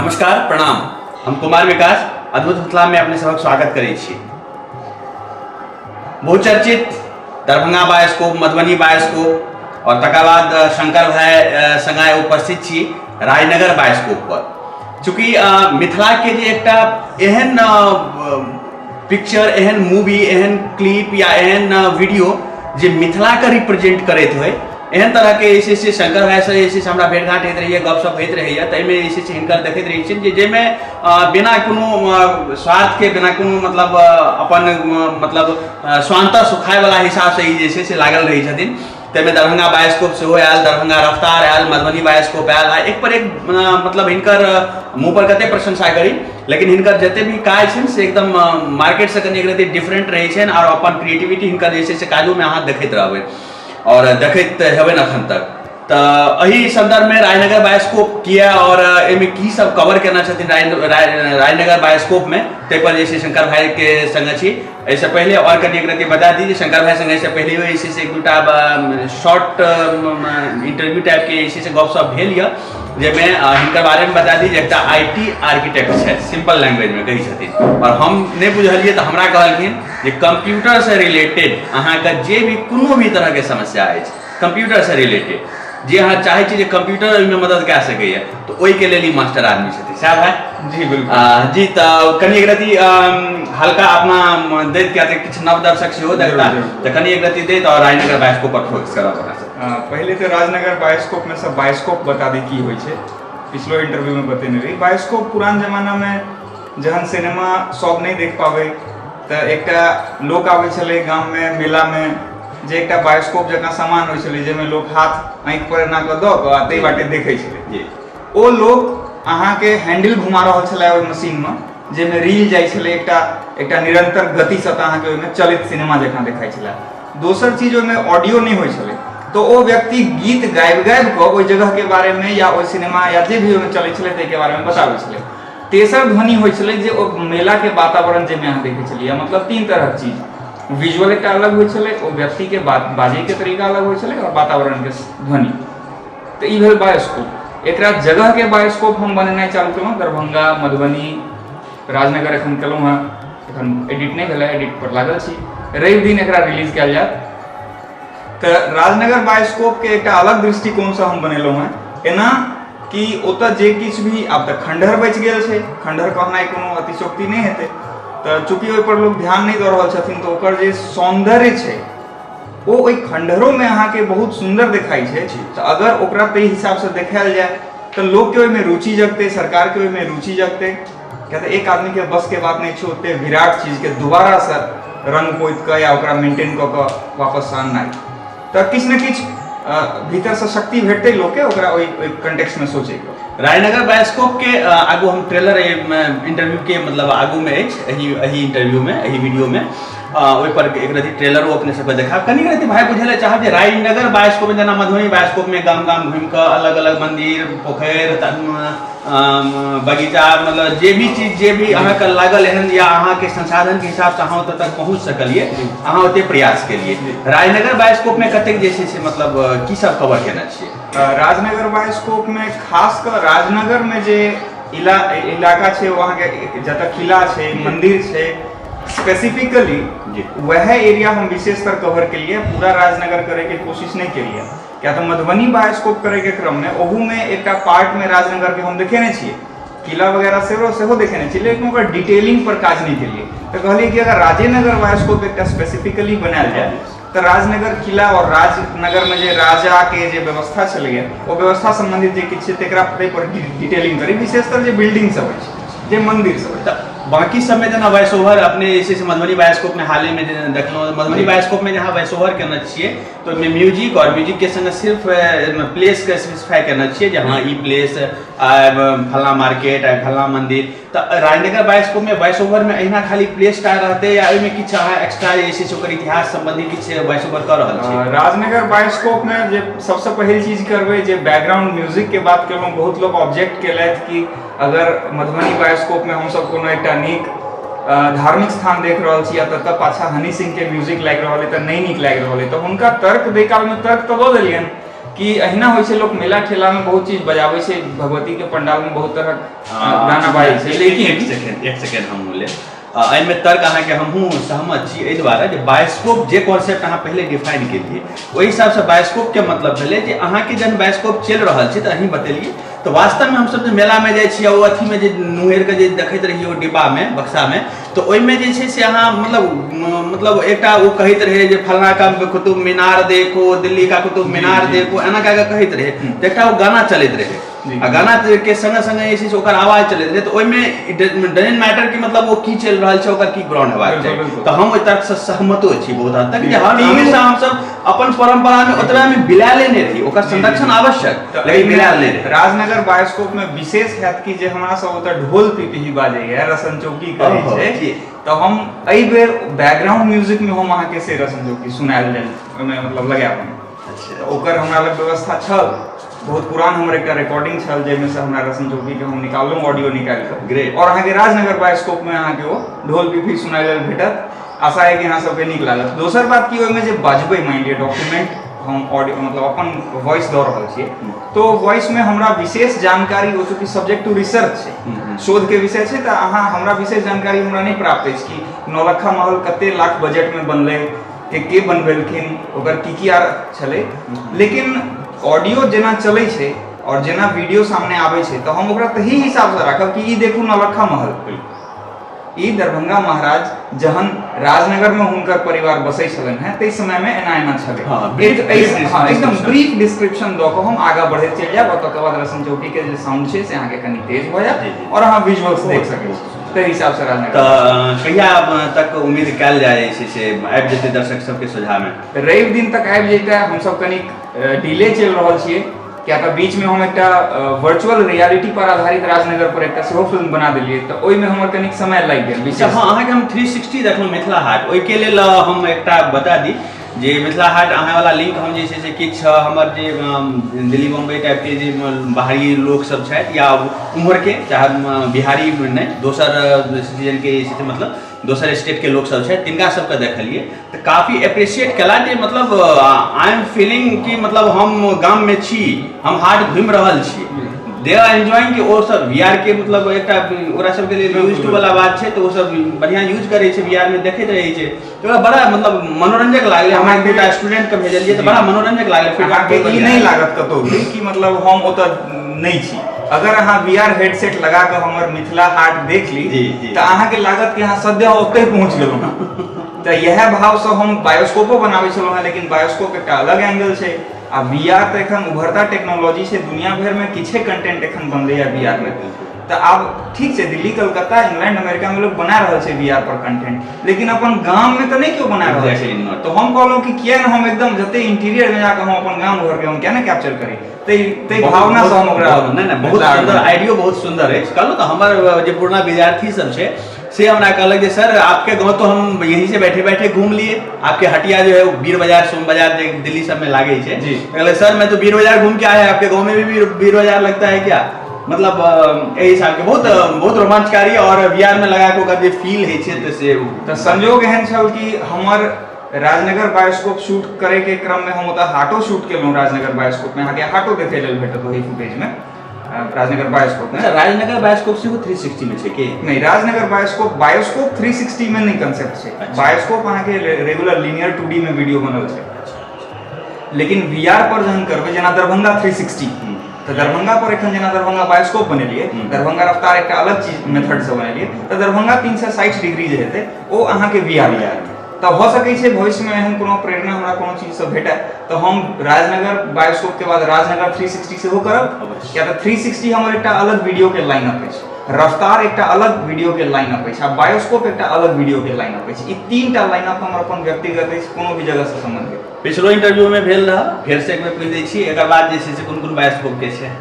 नमस्कार, प्रणाम। हम कुमार विकास अद्भुत मिथिला में अपने सबक स्वागत करै छी। बहुचर्चित दरभंगा बायोस्कोप, मधुबनी बायोस्कोप और तकर बाद शंकर भाई संगे उपस्थित छी राजनगर बायोस्कोप पर। चूँकि मिथिला के जे एकटा एहन पिक्चर, एहन मूवी, एहन क्लिप या एहन वीडियो जे मिथिला के रिप्रेजेंट करैत होइ, एहन तरहके जे छै से शंकर भाइसँ जे छै से हमरा भेँटघाँट होइत रहैए, गपशप होइत रहैए। ताहिमे जे छै से हिनकर देखैत रहै छियनि जे जाहिमे बिना कोनो स्वार्थके, बिना कोनो मतलब अपन मतलब स्वान्तः सुखायवला हिसाबसँ ई जे छै से लागल रहै छथिन। ताहिमे दरभंगा बायोस्कोप सेहो आयल, दरभंगा रफ्तार आयल, मधुबनी बायोस्कोप आयल आ एक पर एक मतलब हिनकर मुँह पर कते प्रशंसा करी, लेकिन हिनकर जते भी काज छनि से एकदम मार्केटसँ कनि एक रति डिफरेंट रहै छनि और अपन क्रिएटिविटी हिनकर जे छै से काजोमे अहाँ देखैत रहबै और देखैत हेबै अखन तक। तऽ एहि संदर्भमे राजनगर बायोस्कोप किया और एहिमे की सब कवर केने छथिन राजनगर बायोस्कोपमे, ताहि पर जे छै शंकर भाईके संगे छी। एहिसँ पहिले और कनि एक रति बता दी जे शंकर भाई संगे एहिसँ पहिले जे छै से एक दूटा शॉर्ट इंटरव्यू टाइपके जे छै से गपशप भेल यऽ, जाहिमे हिनकर बारेमे बता दी जे एकटा IT architect छथि, सिंपल लैंग्वेजमे कहै छथिन। और हम नहि बुझलियै तऽ हमरा कहलखिन जे कंप्यूटरसँ रिलेटेड अहाँके जे भी कोनो भी तरहके समस्या अछि कंप्यूटरसँ रिलेटेड, जे अहाँ चाहै छी जे कंप्यूटर ओहिमे मदद कए सकैए, तऽ ओहिके लेल ई मास्टर आदमी छथिन। सएह भाई? जी बिल्कुल। जी, तऽ कनि एक रति हल्का अपना दैत, किया तऽ किछु नव दर्शक सेहो देखता, तऽ कनि एक रति दैत और राजनगर बायोस्कोप पर फोकस करब अपना सब। पहिले तऽ राजनगर बायोस्कोप में सब बायोस्कोप बता दी की होइ छै, पिछलो इंटरव्यू में बतेने रही। बायोस्कोप पुरान जमाना में जहन सिनेमा सब नहीं देख पावे तऽ एकटा लोक आबै छलै गाम में मेला में, जे एकटा बायोस्कोप जकाँ सामान होइ छलै जाहिमे लोक हाथ आँखि पर एना कऽ दऽ कऽ आ ताहि बाटे देखै छलै। जी। ओ लोक अहाँके हैंडल घुमा रहल छलै ओहि मशीनमे, जाहिमे रील जाइ छलै एकटा एकटा निरंतर गतिसँ, तऽ अहाँके ओहिमे चलैत सिनेमा जकाँ देखाइ छलै। दोसर चीज, ओहिमे ऑडियो नहि होइ छलै, तऽ ओ व्यक्ति गीत गाबि गाबि कऽ ओहि जगहके बारेमे या ओहि सिनेमा या जे भी ओहिमे चलै छलै ताहिके बारेमे बताबै छलै। तेसर ध्वनि होइ छलै जे ओ मेलाके वातावरण जाहिमे अहाँ देखै छलियै, मतलब तीन तरहक चीज, विजुअल एकटा अलग होइ छलै, ओ व्यक्तिके बाजैके तरीका अलग होइ छलै और वातावरणके ध्वनि। तऽ ई भेल बायोस्कोप। एकरा जगहके बायोस्कोप हम बनेनाइ चालू केलहुँ दरभंगा, मधुबनी, राजनगर एखन केलहुँ हँ, एखन एडिट नहि भेलै, एडिट पर लागल छी। रवि दिन एकरा रिलीज कयल जायत। तऽ राजनगर बायोस्कोपके एकटा अलग दृष्टिकोणसँ हम बनेलहुँ हँ, एना कि ओतऽ जे किछु भी आब तऽ खंडहर बचि गेल छै, खंडहर कहनाइ कोनो अतिशयोक्ति नहि हेतै, तऽ चूँकि ओहिपर लोक ध्यान नहि दऽ रहल छथिन तऽ ओकर जे सौन्दर्य छै ओ ओहि खंडहरोमे अहाँके बहुत सुन्दर देखाइ छै। तऽ अगर ओकरा ताहि हिसाबसँ देखायल जाय तऽ लोकके ओहिमे रुचि जगतै, सरकारके ओहिमे रुचि जगतै। किया तऽ एक आदमीके बसके बात नहि छै ओते विराट चीजके दोबारासँ रंग पोति कऽ या ओकरा मेंटेन कऽ कऽ वापस आननाइ, तऽ किछु ने किछु भीतरसँ शक्ति भेटतै लोकके ओकरा ओहि कंटेक्स्टमे सोचैके। राजनगर बायोस्कोप के आगू हम ट्रेलर इंटरव्यू के मतलब आगू में अछि, एहि इंटरव्यू में, एहि वीडियो में ओहि पर एक रति ट्रेलरो अपने सबके देखाब। कनि रति भाई बुझै लए चाहब जे राजनगर बायोस्कोप में जेना मधुबनी बायोस्कोप में गाम गाम घुमि कऽ अलग अलग मंदिर, पोखरि, बगीचा, मतलब जे भी चीज जे भी अहाँके लागल एहन या अहाँके संसाधन के हिसाब से अहाँ ओतऽ तक पहुँच सकलियै, अहाँ ओते प्रयास केलियै। राजनगर बायोस्कोप में कतेक जे छै से मतलब की सब कवर केने छियै? राजनगर बायोस्कोप में खास कऽ राजनगर में जे इलाका छै ओ अहाँके जतऽ किला छै, मंदिर छै, स्पेसिफिकली वएह एरिया हम विशेषतर कवर केलियै, पूरा राजनगर करैके कोशिश नहि केलियै। किया तऽ मधुबनी बायोस्कोप करैके क्रममे ओहूमे एकटा पार्टमे राजनगरके हम देखेने छियै, किला वगैरह सेहो सेहो देखेने छियै, लेकिन ओकर डिटेलिंग पर काज नहि केलियै। तऽ कहलियै कि अगर राजेनगर बायोस्कोप एकटा स्पेसिफिकली बनायल जाय तऽ राजनगर किला और राजनगरमे जे राजाके जे व्यवस्था छलैए ओ व्यवस्था सम्बन्धित जे किछु छै तकरा ताहि पर डिटेलिंग करी, विशेषतर जे बिल्डिंग सब अछि, जे मंदिर सब अछि। तऽ बाकी सबमे जेना वॉइस ओवर अपने जे छै से मधुबनी बायोस्कोप में हाले में जे देखलहुँ, मधुबनी बायोस्कोप में जहाँ वॉइस ओवर केने छियै तऽ ओहिमे म्यूजिक और म्यूजिक के संगे सिर्फ प्लेस के स्पेसिफाई केने छियै जे हाँ ई प्लेस, फलना मार्केट, फलना मंदिर। तऽ राजनगर बायोस्कोप में वॉइस ओवर में अहिना खाली प्लेस टा रहतै या ओहिमे किछु अहाँ एक्स्ट्रा जे छै से ओकर इतिहास संबंधी किछु वॉइस ओवर कऽ रहल छी? राजनगर बायोस्कोप में जे सबसँ पहिल चीज करबै, जे बैकग्राउंड म्यूजिक के बात केलहुँ, बहुत लोक ऑब्जेक्ट केलथि कि अगर मधुबनी बायोस्कोप में हमसब कोनो एकटा नीक धार्मिक स्थान देख रहल छी आ ततऽ पाछा हनी सिंह के म्यूजिक लागि रहल अइ तऽ नहि नीक लागि रहल अइ। तऽ हुनका तर्क दै कालमे तर्क तऽ दऽ देलियनि कि अहिना होइ छै, लोक मेला ठेला में बहुत चीज बजाबै छै, भगवती के पंडाल में बहुत तरहक गाना बाजै छै, लेकिन एक सेकेंड हम बोले एहिमे तर्क अहाँके हमहूँ सहमत छी एहि दुआरे जे बायोस्कोप जे कॉन्सेप्ट अहाँ पहिले डिफाइन केलियै ओहि हिसाबसँ बायोस्कोपके मतलब भेलै जे अहाँके जहन बायोस्कोप चलि रहल छै तऽ अहीं बतेलियै तऽ वास्तवमे हमसब जे मेलामे जाइ छियै ओ अथीमे जे नुहेर कऽ जे देखैत रहियै ओ डिब्बामे बक्सामे, तऽ ओहिमे जे छै से अहाँ मतलब एकटा ओ कहैत रहै जे फलना का कुतुब मीनार देखो, दिल्ली का कुतुब मीनार देखो, एना कए कऽ कहैत रहै, तऽ एकटा ओ गाना चलैत रहै आ गाना के संगे संगे जे छै से ओकर आवाज चलैत रहै, तऽ ओहिमे डजेंट मैटर कि मतलब ओ की चलि रहल छै, ओकर की ग्राउंड हेबाक चाही। तऽ हम ओहि तरहसँ सहमतो छी बहुत हद तक जे हमेशा हमसब अपन परंपरा में ओतबे में बिलायले नहि रही, ओकर संरक्षण आवश्यक लेकिन बिलायल नहि रही। राजनगर बायोस्कोप में विशेष हैत कि जे हमरा सब ओतऽ ढोल पिपही बाजैया, रसन चौकी कहै छै, तऽ हम एहि बेर बैकग्राउंड म्यूजिक में हम अहाँके से रसन चौकी सुनायल जाय ओहिमे मतलब लगायब। अच्छा, ओकर हमरा लग व्यवस्था छल, बहुत पुरान हमर एकटा रिकॉर्डिंग छल जाहिमे से हमरा रसन चौकी के हम निकाललहुँ, ऑडियो निकालि कऽ। ग्रेट। और अहाँके राजनगर बायोस्कोप में अहाँके ओ ढोल पिपही सुनाय लेल भेटत। आशा है कि अहाँ सबके नीक लागत। दोसर बात कि ओहिमे जे बजबै, मानि लिअ डॉक्यूमेंट हम ऑडियो मतलब अपन वॉइस दऽ रहल छियै, तो वॉइस में हमरा विशेष जानकारी ओ चूँकि सब्जेक्ट टू रिसर्च छै, शोध के विषय छै, तऽ अहाँ हमरा विशेष जानकारी हमरा नहि प्राप्त अछि कि नौलखा महल कते लाख बजट में बनलै, के बनबेलखिन, ओकर की की आर छलै। लेकिन ऑडियो जेना चलै छै और जेना वीडियो सामने आबै छै तऽ हम ओकरा तही हिसाबसँ राखब कि ई देखू नौलखा महल, ई दरभंगा महाराज जहन राजनगर में हुनकर परिवार बसै छलनि हेँ ताहि समय में एना एना छलै। एकदम ब्रीफ डिस्क्रिप्शन दऽ कऽ हम आगाँ बढ़ैत चलि जायब और तकर बाद रसन चौकी के जे साउंड छै से अहाँके कनि तेज भऽ जायत और अहाँ विजुअल्स देख सकै छी ताहि हिसाबसँ राजनगर। तऽ कहिया तक उम्मीद कयल जाय छै से आबि जेतै दर्शक सबके सोझामे? रवि दिन तक आबि जेतै। हमसब कनिक डिले चलि रहल छियै किया तऽ बीच में हम एकटा वर्चुअल रियलिटी पर आधारित राजनगर पर एकटा सेहो फिल्म बना देलियै, तऽ ओहिमे हमर कनिक समय लागि गेल विशेष। हँ, अहाँके हम 360 देखलहुँ मिथिला हाट, ओहिके लेल हम एकटा बता दी जे मिथिला हाट अहाँ वाला लिंक हम जे छै से किछु हमर जे दिल्ली बम्बई टाइपके जे बाहरी लोक सब छथि या उम्हरके, चाहे बिहारी नहि दोसर सिटीजनके जे छै से मतलब दोसर स्टेटके लोक सब छथि तिनका सबके देखलियै तऽ काफी एप्रिसिएट कयला जे मतलब I am feeling कि मतलब हम गाममे छी, हम हाट घुमि रहल छी, they are enjoying कि ओ सब वी आर के मतलब एकटा ओकरा सबके लेल यूज टू वाला बात छै, तऽ ओ सब बढ़िआँ यूज करै छै, वी आर मे देखैत रहै छै, तऽ ओकरा बड़ा मतलब मनोरंजक लागलै। हमरा एक दूटा स्टूडेंटके भेजलियै तऽ बड़ा मनोरंजक लागलै। अहाँके ई नहि लागत कतहु भी कि मतलब हम ओतऽ नहि छी। अगर अहाँ वी आर हेडसेट लगा कऽ हमर मिथिला हाट देख ली तऽ अहाँके लागत कि अहाँ सद्यः ओतहि पहुँच गेलहुँ। तऽ इएह भावसँ हम बायोस्कोपो बनाबै छलहुँ हेँ, लेकिन बायोस्कोप एकटा अलग एंगल छै आ वी आर तऽ एखन उभरता टेक्नोलॉजी छै, दुनिया भरिमे किछे कंटेंट एखन बनलैए वी आर मे। तऽ आब ठीक छै दिल्ली कलकत्ता इंग्लैंड अमेरिका में लोग बना रहल छै वी आर पर कंटेंट, लेकिन अपन गाम में तऽ नहि केओ बना रहल छै। तऽ हम कहलहुँ कि किया ने हम एकदम जते इंटीरियर में जाकऽ हम अपन गाम घर के हम किया ने कैप्चर करी, ताहि भावना से हम ओकरा नहि नहि बहुत सुंदर आइडियो, बहुत सुंदर अछि। कहलहुँ तऽ हमर जे पुरना विद्यार्थी सब छै से हमरा कहलक जे सर आपके गाँव तो हम यहीं से बैठे बैठे घूम लिए, आपके हटिया जो है वो बीर बाजार सोम बाजार जे दिल्ली सब में लागे छै। कहले सर मैं तो बीर बाजार घूम के आया, आपके गाँव में भी बीर बाजार लगता है क्या? मतलब एहि हिसाब के बहुत बहुत रोमांचकारी और वी आर में लगा के ओकर जे फील होइ छै तऽ से तऽ संजोग एहन छल कि हमर राजनगर बायोस्कोप शूट करे के क्रम में हम ओतऽ हाटो शूट केलहुँ। राजनगर बायोस्कोप में अहाँके हाटो देखै लेल भेटत ओहि फुटेज में राजनगर बायोस्कोप में। अच्छा, राजनगर बायोस्कोप सेहो 360 में छै की? नहीं, राजनगर बायोस्कोप बायोस्कोप 360 में नहीं कंसेप्ट छै। बायोस्कोप अहाँके रेगुलर लीनियर 2D में वीडियो बनल छै, लेकिन वी आर पर जहन करबै जेना दरभंगा 360, तऽ दरभंगा पर एखन जेना दरभंगा बायोस्कोप बनेलियै, दरभंगा रफ्तार एकटा अलग चीज मेथड से बनेलियै, तऽ दरभंगा 360 डिग्री जे हेतै ओ अहाँके वी आर में। तऽ भऽ सकै छै भविष्यमे एहन कोनो प्रेरणा हमरा कोनो चीजसँ भेटय तऽ हम राजनगर बायोस्कोप के बाद राजनगर 360 सेहो करब, किया तऽ 360 हमर एकटा अलग वीडियो के लाइनअप अछि, रफ्तार एकटा अलग वीडियो के लाइनअप अछि आ बायोस्कोप एकटा अलग वीडियो के लाइनअप अछि। ई तीनटा लाइनअप हमर अपन व्यक्तिगत अछि, कोनो भी जगहसँ सम्बन्धित। पिछलो इंटरव्यू में भेल रहा, फेर से एक बेर पूछि दै छी, एकर बाद जे छै से कोन कोन बायोस्कोप के छै?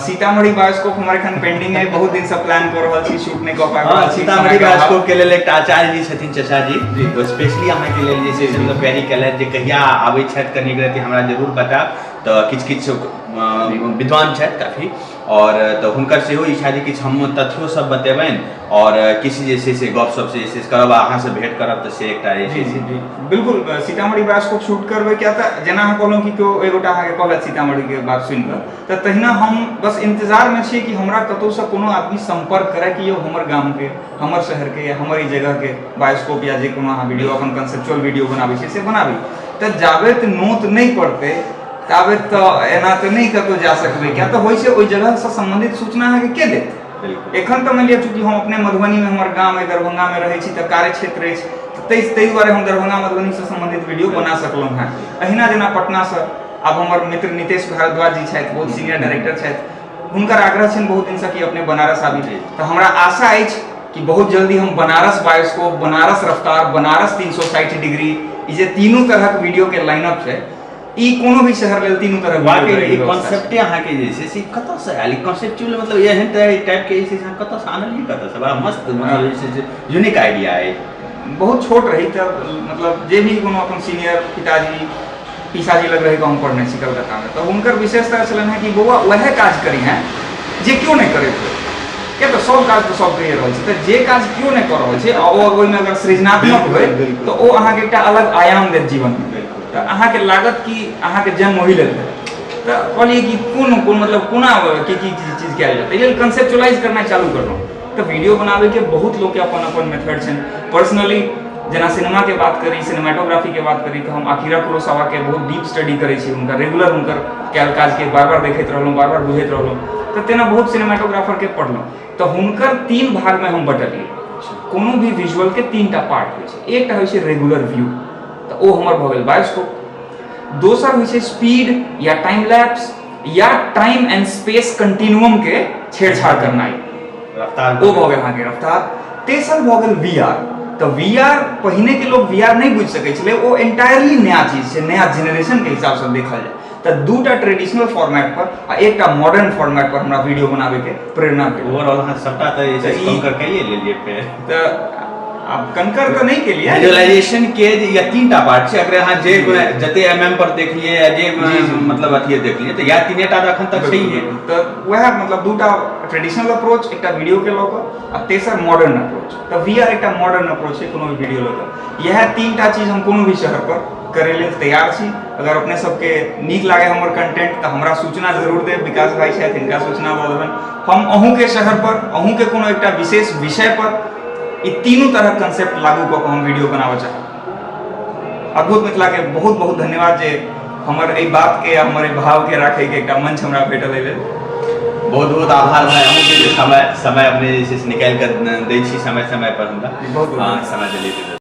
सीतामढ़ी बायोस्कोप हमर एखन पेंडिंग है, बहुत दिन से प्लान कर रहल छी, शूट नहि कऽ पाबि रहल छी। सीतामढ़ी बायोस्कोप के लेल एकटा आचार्य जी छथिन चचा जी, ओ स्पेशली अहाँके लेल जे छै से मतलब क्वेरी केलथि जे कहिया आबै छथि कनिक रति हमरा जरूर बतायब, तऽ किछु किछु विद्वान छथि काफी, आओर तऽ हुनकर सेहो इच्छा जे किछु हम तथ्यो सब बतेबनि आओर किछु जे छै से गप सप जे छै से करब आ अहाँसँ भेंट करब, तऽ से एकटा जे छै से। जी बिल्कुल, सीतामढ़ी बायोस्कोप शूट करबै, किया तऽ जेना अहाँ कहलहुँ कि केओ एगोटा अहाँके कहलथि सीतामढ़ीके बात सुनि कऽ, तऽ तहिना हम बस इंतजारमे छी कि हमरा कतहुसँ कोनो आदमी सम्पर्क करय कि यौ हमर गामके, हमर शहरके या हमर ई जगहके बायोस्कोप या जे कोनो अहाँ वीडियो अपन कंसेप्चुअल वीडियो बनाबै छी से बनाबी। तऽ जाबे नोत नहि पड़तै ताबे तऽ एना तऽ नहि कतहु जा सकबै, किया तऽ होइ छै ओहि जगहसँ सम्बन्धित सूचना अहाँके के देत। एखन तऽ मानि लिअ चूँकि हम अपने मधुबनीमे, हमर गाम अइ, दरभंगामे रहै छी, तऽ कार्य क्षेत्र अछि, तऽ ताहि दुआरे हम दरभंगा मधुबनीसँ सम्बन्धित वीडियो बना सकलहुँ हेँ। अहिना जेना पटनासँ आब हमर मित्र नितेश भारद्वाज जी छथि, बहुत सीनियर डायरेक्टर छथि, हुनकर आग्रह छनि बहुत दिनसँ कि अपने बनारस आबी, तऽ हमरा आशा अछि कि बहुत जल्दी हम बनारस बायोस्कोप, बनारस रफ्तार, बनारस 360 डिग्री, ई जे तीनू तरहक वीडियोके लाइनअप छै, ई कोनो भी शहर लेल तीनू तरहक वाकई ई कॉन्सेप्टे अहाँके जे छै से कतऽसँ आयल? ई कॉन्सेप्चुअल मतलब एहन टाइपके जे छै से अहाँ कतऽसँ आनलियै, कतऽसँ? बड़ा मस्त, मतलब जे छै से यूनिक आइडिया अछि। बहुत छोट रही तऽ मतलब जे भी कोनो अपन सीनियर पिताजी पिसाजी लग रही हम पढ़ने छी कलकत्तामे, तऽ हुनकर विशेषता छलनि हेँ कि बौआ वएह काज करी हैं जे केओ नहि करैत होइ, किया तऽ सब काज तऽ सब करिए रहल छै, तऽ जे काज केओ नहि कऽ रहल छै आ ओ ओहिमे अगर सृजनात्मक होइ तऽ ओ अहाँके एकटा अलग आयाम देत जीवनमे, तऽ अहाँके लागत कि अहाँके जन्म ओहि लेल भेल। तऽ कहलियै कि कोन कोन मतलब कोना की की चीज कयल जाय, ताहि लेल कंसेप्चुअलाइज करनाइ चालू करलहुँ। तऽ वीडियो बनाबैके बहुत लोकके अपन अपन मेथड छनि। पर्सनली जेना सिनेमाके बात करी, सिनेमाटोग्राफीके बात करी, तऽ हम अकीरा कुरोसावाके बहुत डीप स्टडी करै छी, हुनका रेगुलर हुनकर कयल काजके बार बार देखैत रहलहुँ, बार बार बुझैत रहलहुँ। तऽ तेना बहुत सिनेमाटोग्राफरके पढ़लहुँ, तऽ हुनकर 3 भागमे हम बटलियै। कोनो भी विजुअलके 3टा पार्ट होइ छै। एकटा होइ छै रेगुलर व्यू, तऽ ओ हमर भऽ गेल बायोस्कोप। दोसर होइ छै स्पीड या टाइम लैप्स या टाइम एंड स्पेस कंटिन्यूअम के छेड़छाड़ करनाइ, रफ्तार, ओ भऽ गेल अहाँके रफ्तार। तेसर भऽ गेल वी आर। तऽ वी आर पहिने के लोग वी आर नहि बुझि सकै छलै, ओ एंटायरली नया चीज छै, नया जेनरेशन के हिसाबसँ देखल जाय तऽ 2टा ट्रेडिशनल फॉर्मेट पर आ एकटा मॉडर्न फॉर्मेट पर हमरा वीडियो बनाबे के प्रेरणा भेल। ओवरऑल अहाँ सबटा तऽ जे छै कंकर कइए लेलियै फेर। तऽ आब कंकर तऽ नहि केलियै, विजुअलाइजेशन के या 3टा पार्ट छै, अगर अहाँ जे जते एम एम पर देखलियै या जे मतलब अथिये देखलियै तऽ या 3टा तऽ अखन तक छैहे। तऽ वएह मतलब 2टा ट्रेडिशनल अप्रोच, एकटा वीडियो के लऽ कऽ आ तेसर मॉडर्न अप्रोच। तऽ वी आर एकटा मॉडर्न अप्रोच छै कोनो भी वीडियो लऽ कऽ। इएह 3टा चीज हम कोनो भी शहर पर करै लेल तैयार छी। अगर अपने सबके नीक लागे हमर कंटेंट तऽ हमरा सूचना जरूर देब, विकास भाई छथि हिनका सूचना दऽ देबनि। हम अहूँके शहर पर अहूँके कोनो एकटा विशेष विषय पर ई तीनू तरहक कंसेप्ट लागू कऽ कऽ हम वीडियो बनाबऽ चाहब। अद्भुत मिथिलाके बहुत बहुत धन्यवाद जे हमर एहि बातके आ हमर एहि भावके राखैके एकटा मंच हमरा भेटल एहि लेल। बहुत बहुत आभार भाई अहूँके जे समय समय अपने जे छै से निकालि कऽ दै छी समय समय पर हमरा बहुत बहुत समय देलियै।